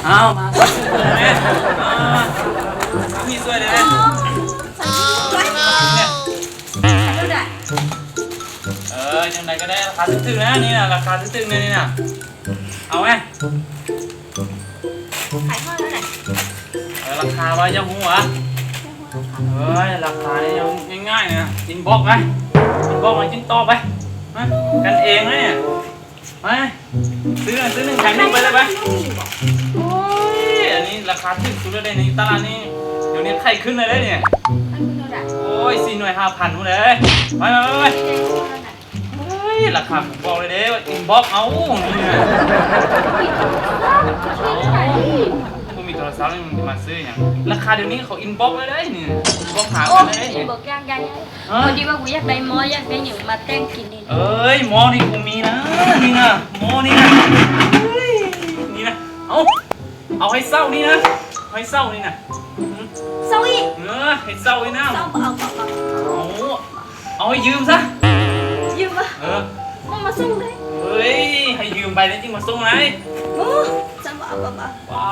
ເອົາມາ ຊ່ວຍແດ່ ເອົາມາ ມີຊ່ວຍແດ່ ເອີ ຈັ່ງໃດກໍໄດ້ ລາຄາຖືກໆນະ ນີ້ນະ ລາຄາຖືກໆນະ ນີ້ນະ ເອົາໄໝ? ຂາຍຮອດເທົ່າໃດ? ເອີ ລາຄາວ່າຢາກຮູ້ຫວາ? ເອີຍ ລາຄານີ້ຍັງງ່າຍໆນະ ອິນບັອກໄປ ອິນບັອກມາຈິ້ມຕໍ່ໄປ ມາ ກັນເອງເລີຍ ມາ ຊື້ ຊື້ໜຶ່ງແຖມໜຶ່ງໄປເລີຍໄປ. ໂອ້ຍ ອັນນີ້ລາຄາຖືກສຸດແລ້ວເດ້ ໃນຕະຫຼາດນີ້ ດຽວນີ້ໄຂ່ຂຶ້ນແລ້ວເດ້ນີ້. ໂອ້ຍ ສີ່ໜ່ວຍຫ້າພັນພຸ້ນເດ້. ໄປ ໄປ ໄປ ໄປ. ໂອ້ຍ ລາຄາບໍ່ບອກເລີຍເດ້ ອິນບັອກເອົານີ້ນະ. ບໍ່ມີໂທລະສັບ ມາຊື້ຫຍັງ? ລາຄາດຽວນີ້ເຂົາອິນບັອກເລີຍເດ້ນີ້ ອິນບັອກຫາກັນເລີຍ. ອິນບັອກຢ່າງໃຫຍ່. ພໍດີວ່າກູຢາກໄດ້ໝໍ້ ຢາກໄດ້ຫຍັງມາແຕ່ງກິນນີ້. ເອີຍ ໝໍ້ນີ້ກູມີນະ ນີ້ນະ ໝໍ້ນີ້ນະ ເອີຍ ນີ້ນະ. ເອົາ ເອົາໃຫ້ເຊົ່ານີ້ນະ ໃຫ້ເຊົ່ານີ້ນະ. ເຊົ່າອີກ? ເອີ ໃຫ້ເຊົ່ານີ້ນະ. ເຊົ່າບໍ່ເອົາ ບໍ່ເອົາ. ເອົາ ເອົາໃຫ້ຢືມຊະ. ຢືມບໍ່? ເອີ ບໍ່ມາສົ່ງເລີຍ. ເອີຍ ໃຫ້ຢືມໄປແລ້ວຈຶ່ງມາສົ່ງໄດ້. ໂອ້ ເຈົ້າບໍ່ເອົາ ບໍ່ເອົາ. ວ້າ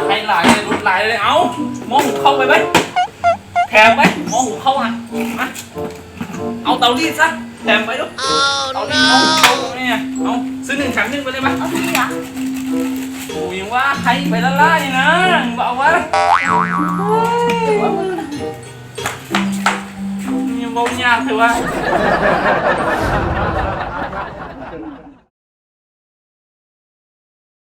ໃຫ້ຫຼາຍເລີຍ ຫຼຸດຫຼາຍເລີຍ. ເອົາ ໝໍ້ຫຸງເຂົ້າໄປໄປ ແຖມໄປ ໝໍ້ຫຸງເຂົ້າຫັ້ນ ມາ. ເອົາເຕົາລີດຊະ ແຖມໄປດູ. ເຕົາລີດ ໝໍ້ຫຸງເຂົ້ານີ້ ເອົາ ຊື້ໜຶ່ງແຖມໜຶ່ງໄປເລີຍມາ. ເອົາເທົ່າໃດ? ໂອ້ຍ ຍັງວ່າໃຫ້ໄປລ້າໆນີ້ນະ ຍັງບໍ່ເອົາວະ. ຍັງເວົ້າຍາກແທ້ວະ.